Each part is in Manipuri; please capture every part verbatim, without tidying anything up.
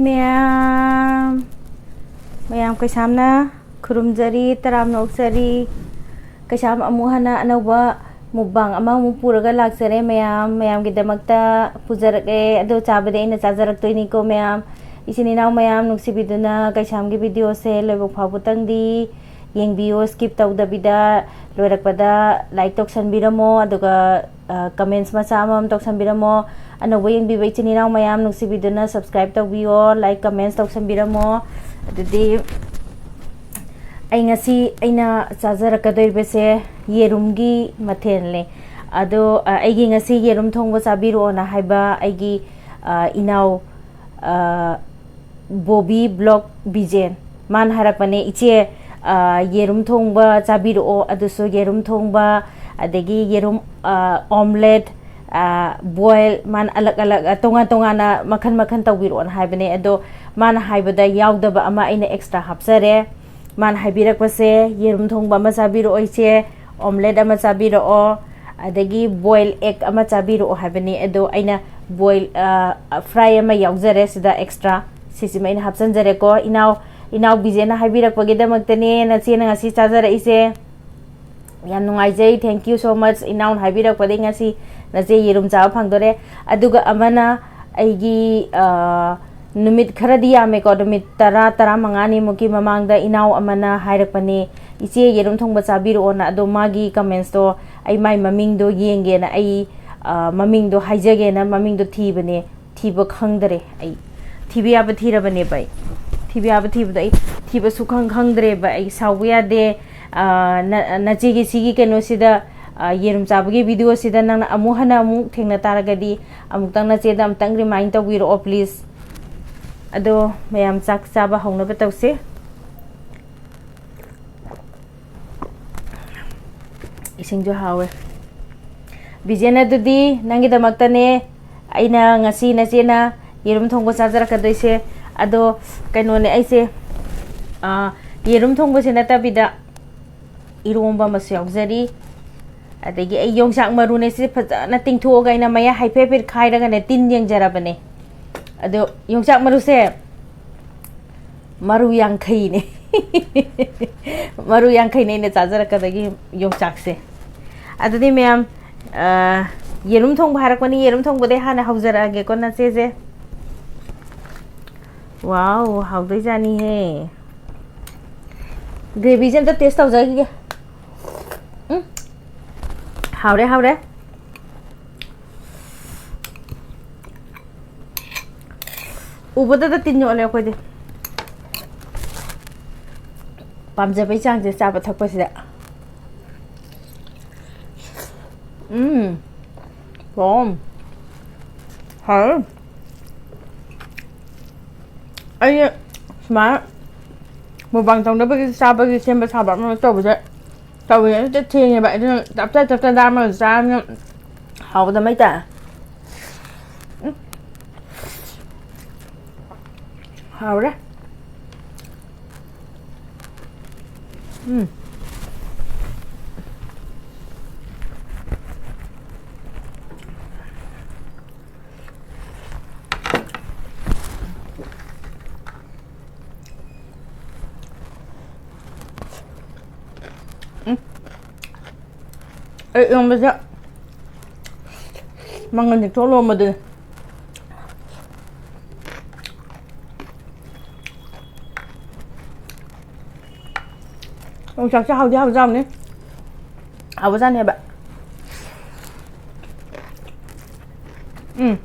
ꯃꯌꯥꯝ, ꯃꯌꯥꯝ ꯀꯩꯁꯥꯝꯅ ꯈꯨꯔꯨꯝꯖꯔꯤ, ꯇꯔꯥꯝꯅ ꯑꯣꯛꯆꯔꯤ꯫ ꯀꯩꯁꯥꯝ ꯑꯃꯨꯛ ꯍꯟꯅ ꯑꯅꯧꯕ mukbang ꯑꯃꯃꯨꯛ ꯄꯨꯔꯒ ꯂꯥꯛꯆꯔꯦ ꯃꯌꯥꯝ꯫ ꯃꯌꯥꯝꯒꯤꯗꯃꯛꯇ ꯄꯨꯖꯔꯛꯑꯦ꯫ ꯑꯗꯣ ꯆꯥꯕꯗꯤ ꯑꯩꯅ ꯆꯥꯖꯔꯛꯇꯣꯏꯅꯤꯀꯣ ꯃꯌꯥꯝ꯫ ꯏꯆꯤꯟ ꯏꯅꯥꯎ ꯃꯌꯥꯝ, ꯅꯨꯡꯁꯤꯕꯤꯗꯨꯅ ꯀꯩꯁꯥꯝꯒꯤ video ꯁꯦ ꯂꯣꯏꯕ ꯐꯥꯎꯕꯇꯪꯗꯤ ꯌꯦꯡꯕꯤꯌꯨ, skip ꯇꯧꯗꯕꯤꯗ꯫ ꯂꯣꯏꯔꯛꯄꯗ like ꯇꯧꯁꯟꯕꯤꯔꯝꯃꯣ, ꯑꯗꯨꯒ ꯑ, comments ꯃꯆꯥ ꯑꯃꯃꯝ ꯇꯧꯁꯟꯕꯤꯔꯝꯃꯣ꯫ ꯑꯅꯧꯕ ꯌꯦꯡꯕꯤꯕ ꯏꯆꯤꯟ ꯏꯅꯥꯎ ꯃꯌꯥꯝ, ꯅꯨꯡꯁꯤꯕꯤꯗꯨꯅ subscribe ꯇꯧꯕꯤꯌꯣ, like, comments ꯇꯧꯁꯟꯕꯤꯔꯝꯃꯣ꯫ ꯑꯗꯨꯗꯤ ꯑꯩ ꯉꯁꯤ ꯑꯩꯅ ꯆꯥꯖꯔꯛꯀꯗꯣꯔꯤꯕꯁꯦ ꯌꯦꯔꯨꯝꯒꯤ ꯃꯊꯦꯜꯅꯦ꯫ ꯑꯗꯣ, ꯑ, ꯑꯩꯒꯤ ꯉꯁꯤ ꯌꯦꯔꯨꯝ ꯊꯣꯡꯕ ꯆꯥꯕꯤꯔꯛꯑꯣꯅ ꯍꯥꯏꯕ ꯑꯩꯒꯤ, ꯑ, ꯏꯅꯥꯎ, ꯑ, ꯕꯣꯕꯤ ꯕ꯭ꯂꯣꯛ ꯕꯤꯖꯦꯟ, ꯃꯥꯅ ꯍꯥꯏꯔꯛꯄꯅꯦ, "ꯏꯆꯦ, ꯑ, ꯌꯦꯔꯨꯝ ꯊꯣꯡꯕ ꯆꯥꯕꯤꯔꯛꯑꯣ, ꯑꯗꯨꯁꯨ ꯌꯦꯔꯨꯝ ꯊꯣꯡꯕ, ꯑꯗꯒꯤ ꯌꯦꯔꯨꯝ, ꯑ, omelette, ꯑ, boil, ꯃꯥꯅ ꯑꯂꯛ ꯑꯂꯛ, ꯑ, ꯇꯣꯉꯥꯟ ꯇꯣꯉꯥꯟꯅ ꯃꯈꯟ ꯃꯈꯟ ꯇꯧꯕꯤꯔꯛꯑꯣꯅ" ꯍꯥꯏꯕꯅꯦ꯫ ꯑꯗꯣ ꯃꯥꯅ ꯍꯥꯏꯕꯗ ꯌꯥꯎꯗꯕ ꯑꯃ ꯑꯩꯅ extra ꯍꯥꯞꯆꯔꯦ꯫ ꯃꯥꯅ ꯍꯥꯏꯕꯤꯔꯛꯄꯁꯦ, "ꯌꯦꯔꯨꯝ ꯊꯣꯡꯕ ꯑꯃ ꯆꯥꯕꯤꯔꯛꯑꯣ ꯏꯆꯦ, omelette ꯑꯃ ꯆꯥꯕꯤꯔꯛꯑꯣ, ꯑꯗꯒꯤ boil egg ꯑꯃ ꯆꯥꯕꯤꯔꯛꯑꯣ" ꯍꯥꯏꯕꯅꯤ꯫ ꯑꯗꯣ ꯑꯩꯅ boil, ꯑ, fry ꯑꯃ ꯌꯥꯎꯖꯔꯦ ꯁꯤꯗ extra꯫ ꯁꯤꯁꯤꯃ ꯑꯩꯅ ꯍꯥꯞꯆꯤꯟꯖꯔꯦꯀꯣ꯫ ꯏꯅꯥꯎ, ꯏꯅꯥꯎꯕꯤꯖꯦꯅ ꯍꯥꯏꯕꯤꯔꯛꯄꯒꯤꯗꯃꯛꯇꯅꯦ ꯅꯆꯦꯅ ꯉꯁꯤ ꯆꯥꯖꯔꯛꯏꯁꯦ꯫ ꯌꯥꯝ ꯅꯨꯡꯉꯥꯏꯖꯩ, thank you so much꯫ ꯏꯅꯥꯎꯅ ꯍꯥꯏꯕꯤꯔꯛꯄꯗꯒꯤ ꯉꯁꯤ ꯅꯆꯦ ꯌꯦꯔꯨꯝ ꯆꯥꯕ ꯐꯪꯗꯣꯔꯦ꯫ ꯑꯗꯨꯒ ꯑꯃꯅ ꯑꯩꯒꯤ, ꯑ, ꯅꯨꯃꯤꯠ ꯈꯔꯗꯤ ꯌꯥꯝꯃꯦꯀꯣ, ꯅꯨꯃꯤꯠ ꯇꯔꯥ, ꯇꯔꯥꯃꯉꯥꯅꯤꯃꯨꯛꯀꯤ ꯃꯃꯥꯡꯗ ꯏꯅꯥꯎ ꯑꯃꯅ ꯍꯥꯏꯔꯛꯄꯅꯦ, "ꯏꯆꯦ, ꯌꯦꯔꯨꯝ ꯊꯣꯡꯕ ꯆꯥꯕꯤꯔꯛꯑꯣꯅ"꯫ ꯑꯗꯣ ꯃꯥꯒꯤ commentsꯇꯣ ꯑꯩ ꯃꯥꯏ ꯃꯃꯤꯡꯗꯣ ꯌꯦꯡꯒꯦꯅ ꯑꯩ, ꯑ, ꯃꯃꯤꯡꯗꯣ ꯍꯥꯏꯖꯒꯦꯅ ꯃꯃꯤꯡꯗꯣ ꯊꯤꯕꯅꯦ꯫ ꯊꯤꯕ ꯈꯪꯗꯔꯦ ꯑꯩ꯫ ꯊꯤꯕ ꯌꯥꯕ ꯊꯤꯔꯕꯅꯦꯕ ꯑꯩ꯫ ꯊꯤꯕ ꯌꯥꯕ ꯊꯤꯕꯗꯣ ꯑꯩ ꯊꯤꯕ ꯁꯨꯈꯪ ꯈꯪꯗ꯭ꯔꯦꯕ꯫ ꯑꯩ ꯁꯥꯎꯕ ꯌꯥꯗꯦ꯫ ꯑ, ꯅ-, ꯅꯆꯦꯒꯤ ꯁꯤꯒꯤ ꯀꯩꯅꯣꯁꯤꯗ, ꯑ, ꯌꯦꯔꯨꯝ ꯆꯥꯕꯒꯤ videoꯁꯤꯗ ꯅꯪꯅ ꯑꯃꯨꯛ ꯍꯟꯅ ꯑꯃꯨꯛ ꯊꯦꯡꯅ ꯇꯥꯔꯒꯗꯤ ꯑꯃꯨꯛꯇꯪ ꯅꯆꯦꯗ ꯑꯃꯨꯛꯇꯪ remind ꯇꯧꯕꯤꯔꯛꯑꯣ please꯫ ꯑꯗꯣ ꯃꯌꯥꯝ ꯆꯥꯛ ꯆꯥꯕ ꯍꯧꯅꯕ ꯇꯧꯁꯦ꯫ ꯏꯁꯤꯡꯁꯨ ꯍꯥꯎꯋꯦ꯫ ꯕꯤꯖꯦꯟ, ꯑꯗꯨꯗꯤ ꯅꯪꯒꯤꯗꯃꯛꯇꯅꯦ ꯑꯩꯅ ꯉꯁꯤ ꯅꯆꯦꯅ ꯌꯦꯔꯨꯝ ꯊꯣꯡꯕ ꯆꯥꯖꯔꯛꯀꯗꯣꯏꯁꯦ꯫ ꯑꯗꯣ ꯀꯩꯅꯣꯅꯦ ꯑꯩꯁꯦ, ꯑ, ꯌꯦꯔꯨꯝ ꯊꯣꯡꯕꯁꯦ ꯅꯠꯇꯕꯤꯗ ꯏꯔꯣꯝꯕ ꯑꯃꯁꯨ ꯌꯥꯎꯖꯔꯤ꯫ ꯑꯗꯒꯤ ꯑꯩ ꯌꯣꯡꯆꯥꯛ ꯃꯔꯨꯅꯦ ꯁꯤ ꯐꯖꯅ ꯇꯤꯡꯊꯣꯛꯑꯒ ꯑꯩꯅ ꯃꯌꯥ ꯍꯥꯏꯐꯦꯠ ꯍꯥꯏꯐꯦꯠ ꯈꯥꯏꯔꯒꯅꯦ ꯇꯤꯟ ꯌꯦꯡꯖꯔꯕꯅꯦ꯫ ꯑꯗꯣ ꯌꯣꯡꯆꯥꯛ ꯃꯔꯨꯁꯦ ꯃꯔꯨ ꯌꯥꯡꯈꯩꯅꯦ꯫ ꯃꯔꯨ ꯌꯥꯡꯈꯩꯅꯦ ꯑꯩꯅ ꯆꯥꯖꯔꯛꯀꯗꯒꯤ ꯌꯣꯡꯆꯥꯛꯁꯦ꯫ ꯑꯗꯨꯗꯤ ꯃꯌꯥꯝ, ꯑ, ꯌꯦꯔꯨꯝ ꯊꯣꯡꯕ ꯍꯥꯏꯔꯛꯄꯅꯤ, ꯌꯦꯔꯨꯝ ꯊꯣꯡꯕꯗꯩ ꯍꯥꯟꯅ ꯍꯧꯖꯔꯛꯑꯒꯦꯀꯣ ꯅꯆꯦꯁꯦ꯫ ꯋꯥꯎ, ꯍꯥꯎꯗꯣꯏꯖꯥꯅꯤꯍꯦ꯫ ꯒ꯭ꯔꯦꯚꯤꯁꯦ ꯑꯝꯇ ꯇꯦꯁ ꯇꯧꯖꯈꯤꯒꯦ꯫ ꯎꯝ, ꯍꯥꯎꯔꯦ, ꯍꯥꯎꯔꯦ꯫ ꯎꯕꯗꯗ ꯇꯤꯟ ꯌꯣꯠꯂꯦ ꯑꯩꯈꯣꯏꯗꯤ꯫ ꯄꯥꯝꯖꯕꯩ ꯆꯥꯡꯁꯦ ꯆꯥꯕ ꯊꯛꯄꯁꯤꯗ꯫ ꯎꯝ꯫ ꯍꯥꯎ꯫ ꯍꯥꯎ꯫ ꯑꯩ ꯁꯨꯃꯥꯏꯅ ꯃꯨꯛꯕꯥꯡ ꯇꯧꯅꯕꯒꯤ ꯆꯥꯕꯒꯤ ꯁꯦꯝꯕ ꯁꯥꯕ ꯑꯃ ꯇꯧꯕꯁꯦ ꯇꯧꯋꯦ꯫ ꯑꯗꯨꯗ ꯊꯦꯡꯉꯦꯕ꯫ ꯑꯗꯨꯅ ꯇꯞꯇꯥ ꯇꯞꯇꯥ ꯂꯥꯝꯃꯒ ꯆꯥꯕꯅ ꯍꯥꯎꯕꯗ ꯃꯩ ꯇꯥꯏ꯫ ꯎꯝ꯫ ꯍꯥꯎꯔꯦ꯫ ꯎꯝ꯫ ꯎꯝ꯫ ꯑꯩ ꯏꯔꯣꯝꯕꯁꯦ ꯃꯪꯒꯟ ꯇꯤꯡꯊꯣꯛꯑ ꯂꯣꯟꯕꯗꯨꯅꯦ꯫ ꯌꯣꯡꯆꯥꯛꯁꯦ ꯍꯥꯎꯗꯤ ꯍꯥꯎꯖꯥꯠꯅꯤ꯫ ꯍꯥꯎꯕꯖꯥꯠꯅꯦꯕ꯫ ꯎꯝ꯫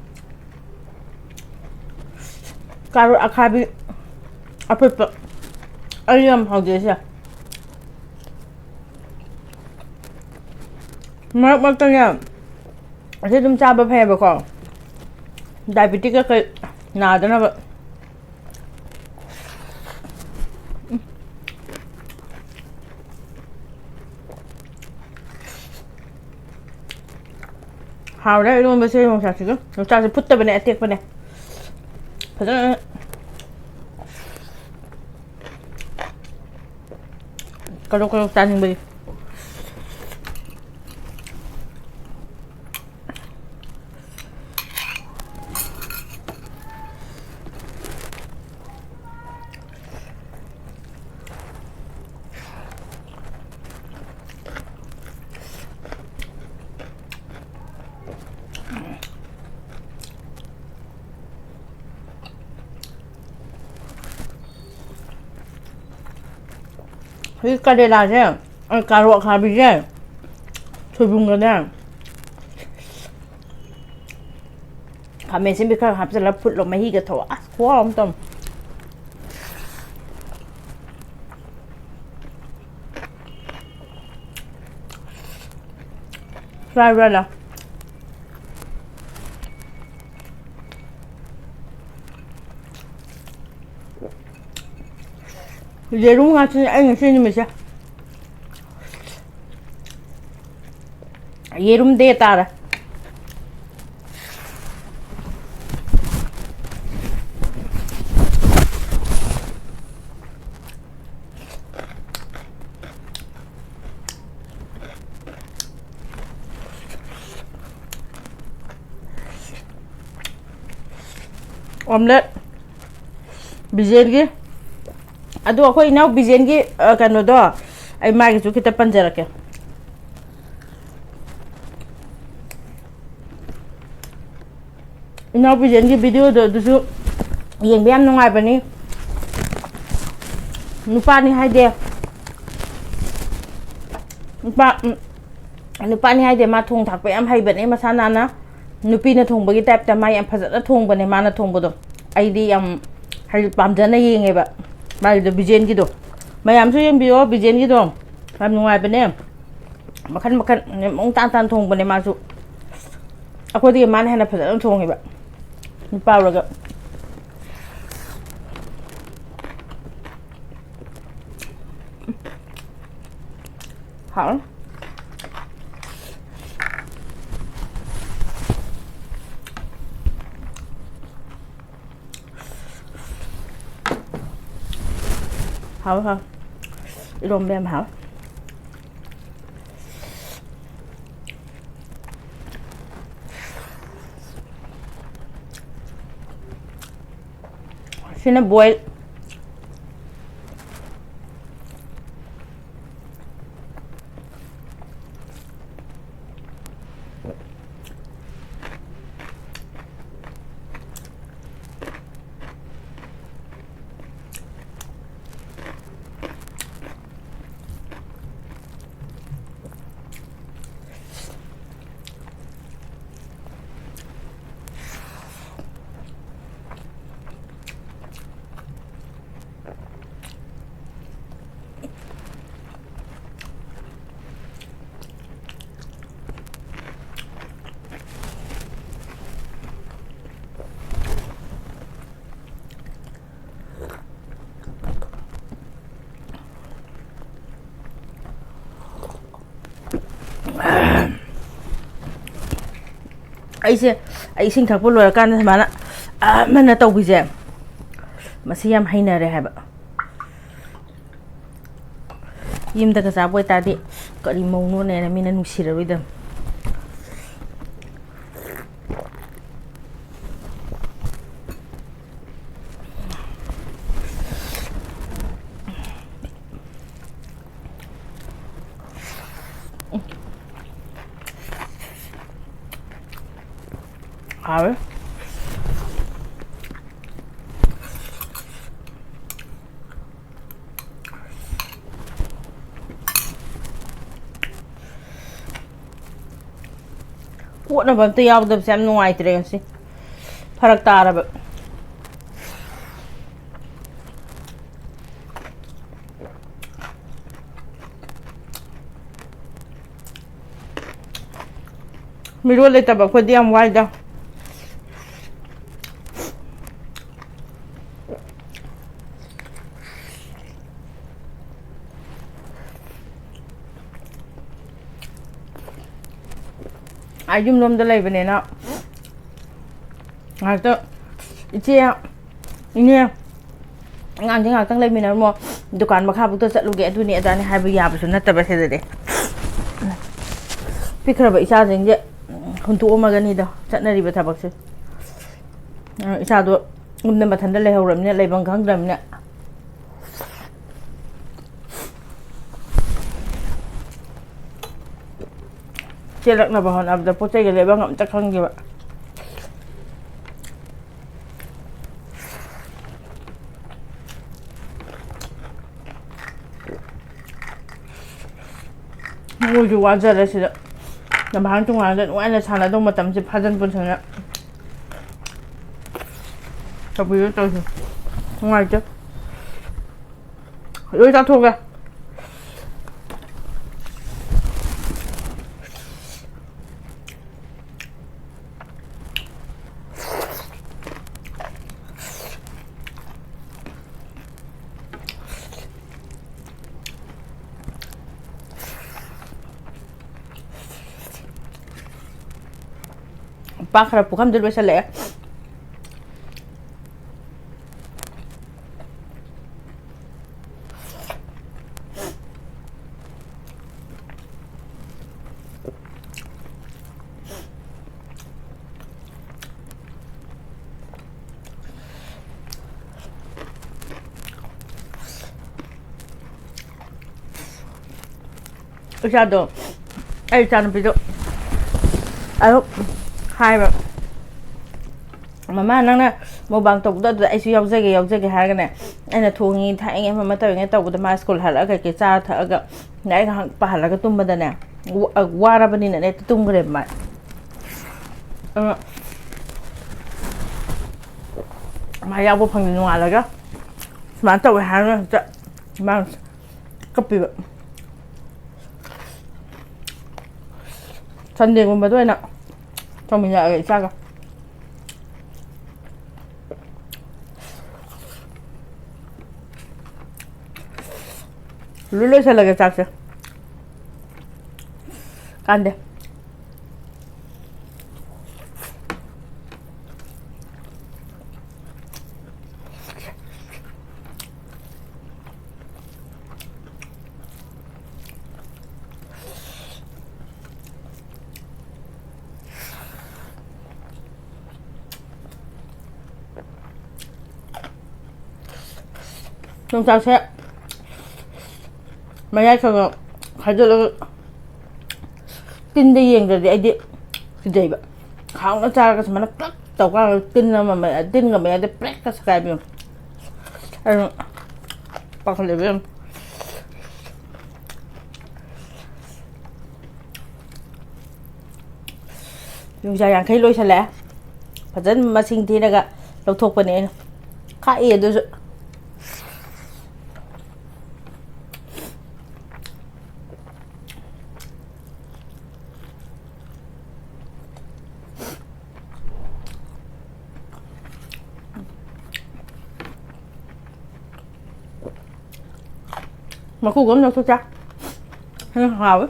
ꯀꯥꯔꯣꯠ ꯑꯈꯥꯕꯤ ꯑꯐꯨꯠꯄ꯫ ꯑꯩ ꯌꯥꯝ ꯍꯥꯎꯖꯩꯁꯦ꯫ ꯃꯔꯛ ꯃꯔꯛꯇꯅꯦ ꯑꯁꯤ ꯑꯗꯨꯝ ꯆꯥꯕ ꯐꯩꯌꯦꯕꯀꯣ, ꯗꯥꯏꯕꯦꯇꯤꯛ ꯀꯩꯀꯩ ꯅꯥꯗꯅꯕ꯫ ꯍꯥꯎꯔꯦ ꯏꯔꯣꯟꯕꯁꯦ ꯌꯣꯡꯆꯥꯛꯁꯤꯒ꯫ ꯌꯣꯡꯆꯥꯛꯁꯦ ꯐꯨꯠꯇꯕꯅꯦ, ꯑꯇꯦꯛꯄꯅꯦ꯫ ꯐꯖꯅ ꯀꯔꯣꯛ ꯀꯔꯣꯛ ꯆꯥꯅꯤꯡꯕꯒꯤ꯫ ꯍꯧꯖꯤꯛ ꯀꯔꯦꯂꯥꯁꯦ, ꯑ, ꯀꯥꯔꯣꯠ ꯑꯈꯥꯕꯤꯁꯦ, ꯁꯣꯏꯕꯨꯝꯒꯅꯦ, ꯈꯥꯃꯦꯟ ꯑꯁꯤꯟꯕꯤ ꯈꯔ ꯍꯥꯞꯆꯤꯜꯂꯒ ꯐꯨꯠꯂꯣ, ꯃꯍꯤꯒ ꯊꯧ, ꯑꯁ, ꯈꯨꯍꯥꯎ ꯑꯃ ꯇꯧ꯫ ꯆꯥꯏꯕ꯭ꯔꯥ? ꯌꯦꯔꯨꯝ ꯉꯥꯛꯇꯅꯦ ꯑꯩ ꯉꯁꯤ ꯅꯨꯃꯤꯠꯁꯦ꯫ ꯌꯦꯔꯨꯝ day ꯇꯥꯔꯦ꯫ Omelette ꯕꯤꯖꯦꯟꯒꯤ꯫ ꯑꯗꯣ ꯑꯩꯈꯣꯏ ꯏꯅꯥꯎ ꯕꯤꯖꯦꯟꯒꯤ, ꯑ, ꯀꯩꯅꯣꯗꯣ, ꯑꯩ ꯃꯥꯒꯤꯁꯨ ꯈꯤꯇ ꯄꯟꯖꯔꯛꯀꯦ꯫ ꯏꯅꯥꯎ ꯕꯤꯖꯦꯟꯒꯤ videoꯗꯣ ꯑꯗꯨꯁꯨ ꯌꯦꯡꯕ ꯌꯥꯝ ꯅꯨꯡꯉꯥꯏꯕꯅꯤ꯫ ꯅꯨꯄꯥꯅꯤ ꯍꯥꯏꯗꯦ꯫ ꯅꯨꯄꯥ, ꯎꯝ, ꯅꯨꯄꯥꯅꯤ ꯍꯥꯏꯗꯦ, ꯃꯥ ꯊꯣꯡ ꯊꯥꯛꯄ ꯌꯥꯝ ꯍꯩꯕꯅꯦ ꯃꯁꯥ ꯅꯥꯟꯅ꯫ ꯅꯨꯄꯤꯅ ꯊꯣꯡꯕꯒꯤ typeꯇ ꯃꯥ ꯌꯥꯝ ꯐꯖꯅ ꯊꯣꯡꯕꯅꯦ ꯃꯥꯅ ꯊꯣꯡꯕꯗꯣ꯫ ꯑꯩꯗꯤ ꯌꯥꯝ, ꯍꯥꯏꯗꯤ, ꯄꯥꯝꯖꯅ ꯌꯦꯡꯉꯦꯕ ꯃꯥꯒꯤꯗꯣ, ꯕꯤꯖꯦꯟꯒꯤꯗꯣ꯫ ꯃꯌꯥꯝꯁꯨ ꯌꯦꯡꯕꯤꯌꯣ ꯕꯤꯖꯦꯟꯒꯤꯗꯣ, ꯌꯥꯝ ꯅꯨꯡꯉꯥꯏꯕꯅꯦ꯫ ꯃꯈꯟ ꯃꯈꯟ ꯃꯑꯣꯡ ꯇꯥꯟ ꯇꯥꯟ ꯊꯣꯡꯕꯅꯦ ꯃꯥꯁꯨ꯫ ꯑꯩꯈꯣꯏꯗꯒꯤ ꯃꯥꯅ ꯍꯦꯟꯅ ꯐꯖꯅ ꯊꯣꯡꯉꯦꯕ, ꯅꯨꯄꯥ ꯑꯣꯏꯔꯒ꯫ ꯍꯥꯎ꯫ ꯍꯥꯎ, ꯍꯥꯎ꯫ ꯏꯔꯣꯝꯕ ꯌꯥꯝ ꯍꯥꯎ꯫ ꯁꯤꯅ boil꯫ ꯑꯩꯁꯦ, ꯑꯩ ꯏꯁꯤꯡ ꯊꯛꯄ ꯂꯣꯏꯔꯀꯥꯟꯗ ꯁꯨꯃꯥꯏꯅ ꯑꯃꯅ ꯇꯧꯕꯤꯁꯦ, ꯃꯁꯤ ꯌꯥꯝ ꯍꯩꯅꯔꯦ ꯍꯥꯏꯕ꯫ ꯌꯨꯝꯗꯒ ꯆꯥꯕ ꯑꯣꯏꯇꯥꯔꯗꯤ ꯀꯔꯤ ꯃꯧꯅꯣꯅꯦꯅ ꯃꯤꯅ ꯅꯨꯡꯁꯤꯔꯔꯣꯏꯗꯕꯅꯤ꯫ ꯍꯥꯎꯋꯦ꯫ ꯀꯣꯠꯅꯕ ꯑꯝꯇ ꯌꯥꯎꯗꯕꯁꯦ ꯌꯥꯝ ꯅꯨꯡꯉꯥꯏꯇ꯭ꯔꯦ ꯉꯁꯤ꯫ ꯐꯔꯛ ꯇꯥꯔꯕ꯫ ꯃꯤꯔꯣꯜ ꯂꯩꯇꯕ ꯑꯩꯈꯣꯏꯗꯤ ꯌꯥꯝ ꯋꯥꯏꯗ꯫ ꯑꯥ, ꯌꯨꯝꯂꯣꯝꯗ ꯂꯩꯕꯅꯤꯅ ꯉꯥꯏꯍꯥꯛꯇ ꯏꯆꯦ, ꯏꯅꯦ, ꯑꯉꯥꯡꯁꯦ ꯉꯥꯏꯍꯥꯛꯇꯪ ꯂꯩꯃꯤꯟꯅꯔꯝꯃꯣ, ꯗꯨꯀꯥꯟ ꯃꯈꯥꯕꯨꯛꯇ ꯆꯠꯂꯨꯒꯦ, ꯑꯗꯨꯅꯤ ꯑꯗꯥꯅꯤ ꯍꯥꯏꯕ ꯌꯥꯕꯁꯨ ꯅꯠꯇꯕ ꯁꯤꯗꯗꯤ꯫ ꯄꯤꯛꯈ꯭ꯔꯕ ꯏꯆꯥꯁꯤꯡꯁꯦ ꯍꯨꯟꯗꯣꯛꯑꯝꯃꯒꯅꯤꯗꯣ ꯆꯠꯅꯔꯤꯕ ꯊꯕꯛꯁꯦ꯫ ꯑ, ꯏꯆꯥꯗꯣ ꯌꯨꯝꯗ ꯃꯊꯟꯇ ꯂꯩꯍꯧꯔꯕꯅꯤꯅ, ꯂꯩꯐꯝ ꯈꯪꯗ꯭ꯔꯕꯅꯤꯅ, ꯆꯦꯜꯂꯛꯅꯕ ꯍꯣꯠꯅꯕꯗ ꯄꯣꯠ ꯆꯩꯒ ꯂꯩꯐꯝ ꯑꯝꯇ ꯈꯪꯗꯦꯕ꯫ ꯃꯣꯏꯁꯨ ꯋꯥꯖꯔꯦ ꯁꯤꯗ꯫ ꯂꯝꯍꯥꯡ ꯇꯨꯝꯍꯥꯡꯗ ꯅꯨꯡꯉꯥꯏꯅ ꯁꯥꯟꯅꯗꯧ ꯃꯇꯝꯁꯦ ꯐꯥꯖꯤꯟ ꯄꯨꯟꯁꯤꯟꯅ ꯇꯧꯕꯤꯔꯣ ꯇꯧꯔꯤꯁꯦ꯫ ꯅꯨꯡꯉꯥꯏꯇꯦ꯫ ꯂꯣꯏ ꯆꯥꯊꯣꯛꯑꯒꯦ꯫ ꯄꯥꯛ ꯈꯔ ꯄꯨꯈꯝꯗ ꯂꯣꯏꯁꯜꯂꯛꯑꯦ꯫ ꯏꯆꯥꯗꯣ, ꯑꯩ ꯏꯆꯥꯅꯨꯄꯤꯗꯣ ꯑꯗꯨꯝ ꯍꯥꯏꯕ, "ꯃꯃꯥ, ꯅꯪꯅ ꯃꯨꯛꯕꯥꯡ ꯇꯧꯕꯗꯣ ꯑꯗꯨꯗ ꯑꯩꯁꯨ ꯌꯥꯎꯖꯒꯦ, ꯌꯥꯎꯖꯒꯦ" ꯍꯥꯏꯔꯒꯅꯦ, ꯑꯩꯅ ꯊꯣꯡꯉꯤ ꯊꯥꯛꯏꯉꯩ ꯑꯃ ꯑꯃ ꯇꯧꯔꯤꯉꯩ ꯇꯧꯕꯗ ꯃꯥ ꯁ꯭ꯀꯨꯜ ꯍꯜꯂꯛꯑꯒ ꯀꯩꯀꯩ ꯆꯥꯔ ꯊꯛꯑꯒ ꯂꯥꯏꯔꯤꯛ ꯉꯥꯏꯍꯥꯛ ꯄꯥꯍꯜꯂꯒ ꯇꯨꯝꯕꯗꯅꯦ, ꯋꯥ-, ꯋꯥꯔꯕꯅꯤꯅꯅꯦ ꯍꯦꯛꯇ ꯇꯨꯝꯈ꯭ꯔꯦꯕ ꯃꯥ꯫ ꯑꯗꯨꯅ ꯃꯥ ꯌꯥꯎꯕ ꯐꯪꯉꯤ ꯅꯣꯡꯉꯥꯜꯂꯒ꯫ ꯁꯨꯃꯥꯏꯅ ꯇꯧꯋꯦ ꯍꯥꯏꯔꯒ ꯍꯦꯛꯇ ꯃꯥ ꯀꯞꯄꯤꯕ꯫ ꯁꯟꯗꯦꯒꯨꯝꯕꯗ ꯑꯣꯏꯅ ꯇꯧꯃꯤꯟꯅꯔꯒꯦ ꯏꯆꯥꯒ꯫ ꯂꯣꯏ ꯂꯣꯏꯁꯜꯂꯒꯦ ꯆꯥꯛꯁꯦ꯫ ꯀꯥꯟꯗꯦ꯫ ꯌꯣꯡꯆꯥꯛꯁꯦ ꯃꯌꯥꯏ ꯈꯔ ꯈꯔ ꯈꯥꯏꯗꯣꯛꯂꯒ ꯇꯤꯟꯗ ꯌꯦꯡꯗ꯭ꯔꯗꯤ ꯑꯩꯗꯤ ꯀꯤꯖꯩꯕ꯫ ꯍꯥꯎꯅ ꯆꯥꯔꯒ ꯁꯨꯃꯥꯏꯅ ꯄ꯭ꯔꯛ ꯇꯧꯀꯥꯟꯗ ꯇꯤꯟ ꯑꯃ ꯃꯌꯥ-, ꯇꯤꯟꯒ ꯃꯌꯥꯏꯗ ꯄ꯭ꯔꯦꯛꯀ ꯁꯦꯒꯥꯏꯕꯤꯌꯨ꯫ ꯑꯗꯨ ꯄꯥꯈꯠꯂꯦꯕ ꯌꯥꯝ꯫ ꯌꯣꯡꯆꯥꯛ ꯌꯥꯡꯈꯩ ꯂꯣꯏꯁꯜꯂꯛꯑꯦ꯫ ꯐꯖꯅ ꯃꯁꯤꯡ ꯊꯤꯔꯒ ꯂꯧꯊꯣꯛꯄꯅꯦ ꯑꯩꯅ꯫ ꯈꯥꯛꯏ ꯑꯗꯨꯁꯨ꯫ ꯃꯀꯨꯒ ꯑꯃ ꯂꯧꯊꯣꯛꯆꯥ꯫ ꯍꯦꯟꯅ ꯍꯥꯎꯋꯦ꯫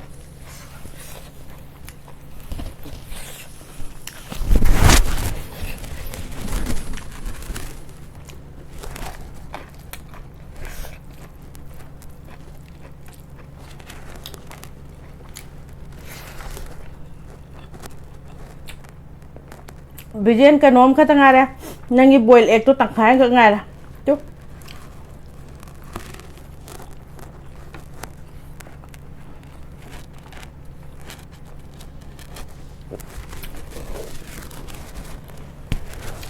ꯕꯤꯖꯦꯟ, ꯀꯩꯅꯣꯝ ꯈꯛꯇ ꯉꯥꯏꯔꯦ꯫ ꯅꯪꯒꯤ boil egg ꯇꯣ ꯇꯪꯈꯥꯏ ꯑꯃꯈꯛ ꯉꯥꯏꯔꯦ꯫ ꯇꯨ꯫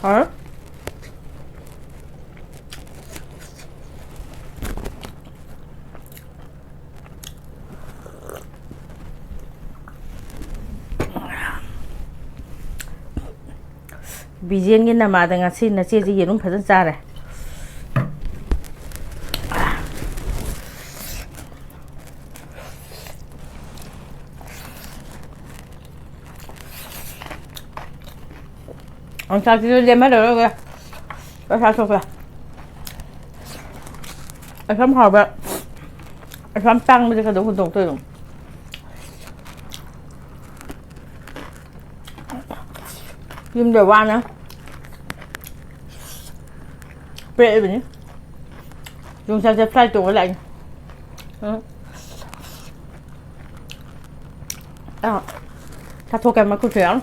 ꯍꯥ? ꯕꯤꯖꯦꯟꯒꯤ ꯅꯃꯥꯗ ꯉꯁꯤ ꯅꯆꯦꯁꯦ ꯌꯦꯔꯨꯝ ꯐꯖꯅ ꯆꯥꯔꯦ꯫ ꯌꯣꯡꯆꯥꯛꯁꯤꯁꯨ ꯂꯦꯝꯍꯜꯂꯔꯣꯏꯒꯦ꯫ ꯄꯩꯁꯥ ꯊꯣꯛꯄ꯫ ꯑꯁꯨꯝ ꯍꯥꯎꯕ, ꯑꯁꯨꯝ ꯇꯥꯡꯕꯁꯦ ꯀꯩꯗꯧ ꯍꯨꯟꯗꯣꯛꯇꯣꯏꯅꯣ? ꯌꯨꯝꯗ ꯋꯥꯅ ꯄꯦꯠꯂꯤꯕꯅꯤ꯫ ꯌꯣꯡꯆꯥꯛꯁꯦ fry ꯇꯧꯔ ꯂꯥꯛꯏꯅꯤ꯫ ꯎꯝ꯫ ꯑꯥ, ꯆꯥꯊꯣꯛꯀꯦ ꯃꯀꯨꯁꯨ ꯌꯥꯎꯅ꯫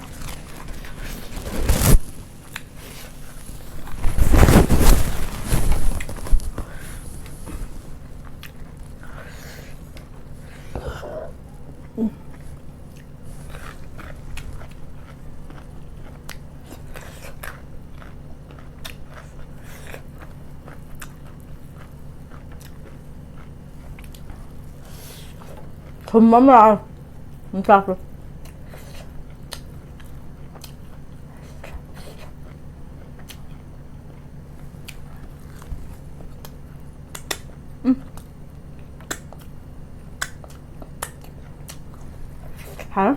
ꯊꯨꯝ ꯑꯃ ꯂꯥꯛꯑꯦ꯫ ꯌꯣꯡꯆꯥꯛꯇꯣ꯫ ꯎꯝ꯫ ꯍꯥꯎ꯫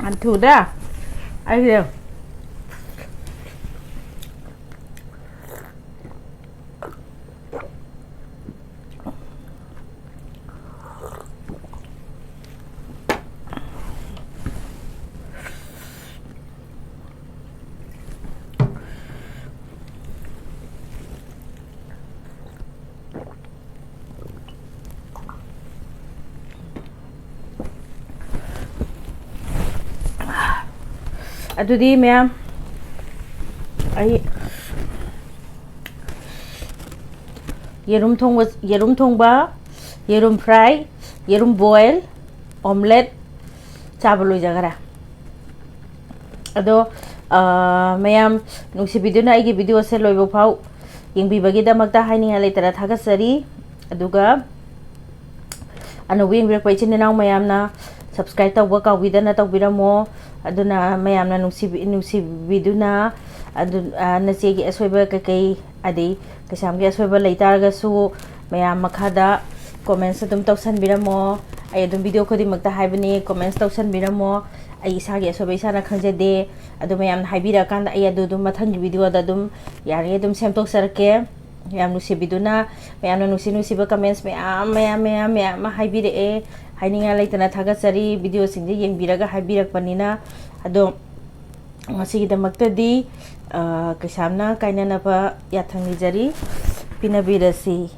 ꯌꯥꯝ ꯊꯨꯗ꯭ꯔꯥ? ꯑꯩꯁꯦ ꯑꯗꯨꯗꯤ ꯃꯌꯥꯝ, ꯑꯩ ꯌꯦꯔꯨꯝ ꯊꯣꯡꯕ, ꯌꯦꯔꯨꯝ ꯊꯣꯡꯕ, ꯌꯦꯔꯨꯝ fry, ꯌꯦꯔꯨꯝ boil, omelette ꯆꯥꯕ ꯂꯣꯏꯖꯈꯔꯦ꯫ ꯑꯗꯣ, ꯑ, ꯃꯌꯥꯝ ꯅꯨꯡꯁꯤꯕꯤꯗꯨꯅ ꯑꯩꯒꯤ videoꯁꯦ ꯂꯣꯏꯕ ꯐꯥꯎ ꯌꯦꯡꯕꯤꯕꯒꯤꯗꯃꯛꯇ ꯍꯥꯏꯅꯤꯡꯉꯥꯏ ꯂꯩꯇꯅ ꯊꯥꯒꯠꯆꯔꯤ꯫ ꯑꯗꯨꯒ ꯑꯅꯧꯕ ꯌꯦꯡꯕꯤꯔꯛꯄ ꯏꯆꯤꯟ ꯏꯅꯥꯎ ꯃꯌꯥꯝꯅ subscribe ꯇꯧꯕ ꯀꯥꯎꯕꯤꯗꯅ ꯇꯧꯕꯤꯔꯝꯃꯣ꯫ ꯑꯗꯨꯅ ꯃꯌꯥꯝꯅ ꯅꯨꯡꯁꯤꯕꯤ-, ꯅꯨꯡꯁꯤꯕꯤꯗꯨꯅ ꯑꯗꯨ, ꯑ, ꯅꯆꯦꯒꯤ ꯑꯁꯣꯏꯕ ꯀꯩꯀꯩ, ꯑꯗꯩ ꯀꯩꯁꯥꯝꯒꯤ ꯑꯁꯣꯏꯕ ꯂꯩꯇꯥꯔꯒꯁꯨ ꯃꯌꯥꯝ ꯃꯈꯥꯗ comments ꯑꯗꯨꯝ ꯇꯧꯁꯟꯕꯤꯔꯝꯃꯣ꯫ ꯑꯩ ꯑꯗꯨꯝ video ꯈꯨꯗꯤꯡꯃꯛꯇ ꯍꯥꯏꯕꯅꯤ, comments ꯇꯧꯁꯟꯕꯤꯔꯝꯃꯣ꯫ ꯑꯩ ꯏꯁꯥꯒꯤ ꯑꯁꯣꯏꯕ ꯏꯁꯥꯅ ꯈꯪꯖꯗꯦ꯫ ꯑꯗꯨ ꯃꯌꯥꯝꯅ ꯍꯥꯏꯕꯤꯔꯛꯑꯀꯥꯟꯗ ꯑꯩ ꯑꯗꯨ ꯑꯗꯨꯝ ꯃꯊꯪꯒꯤ videoꯗ ꯑꯗꯨꯝ ꯌꯥꯔꯤꯉꯩ ꯑꯗꯨꯝ ꯁꯦꯝꯗꯣꯛꯆꯔꯛꯀꯦ꯫ ꯌꯥꯝ ꯅꯨꯡꯁꯤꯕꯤꯗꯨꯅ ꯃꯌꯥꯝꯅ ꯅꯨꯡꯁꯤ ꯅꯨꯡꯁꯤꯕ comments ꯃꯌꯥꯝ, ꯃꯌꯥꯝ, ꯃꯌꯥꯝ, ꯃꯌꯥꯝ ꯑꯃ ꯍꯥꯏꯕꯤꯔꯛꯑꯦ꯫ ꯍꯥꯏꯅꯤꯡꯉꯥꯏ ꯂꯩꯇꯅ ꯊꯥꯒꯠꯆꯔꯤ, videoꯁꯤꯡꯁꯦ ꯌꯦꯡꯕꯤꯔꯒ ꯍꯥꯏꯕꯤꯔꯛꯄꯅꯤꯅ꯫ ꯑꯗꯣ ꯉꯁꯤꯒꯤꯗꯃꯛꯇꯗꯤ, ꯑ, ꯀꯩꯁꯥꯝꯅ ꯀꯥꯏꯅꯅꯕ ꯌꯥꯊꯪ ꯅꯤꯖꯔꯤ꯫ ꯄꯤꯅꯕꯤꯔꯁꯤ꯫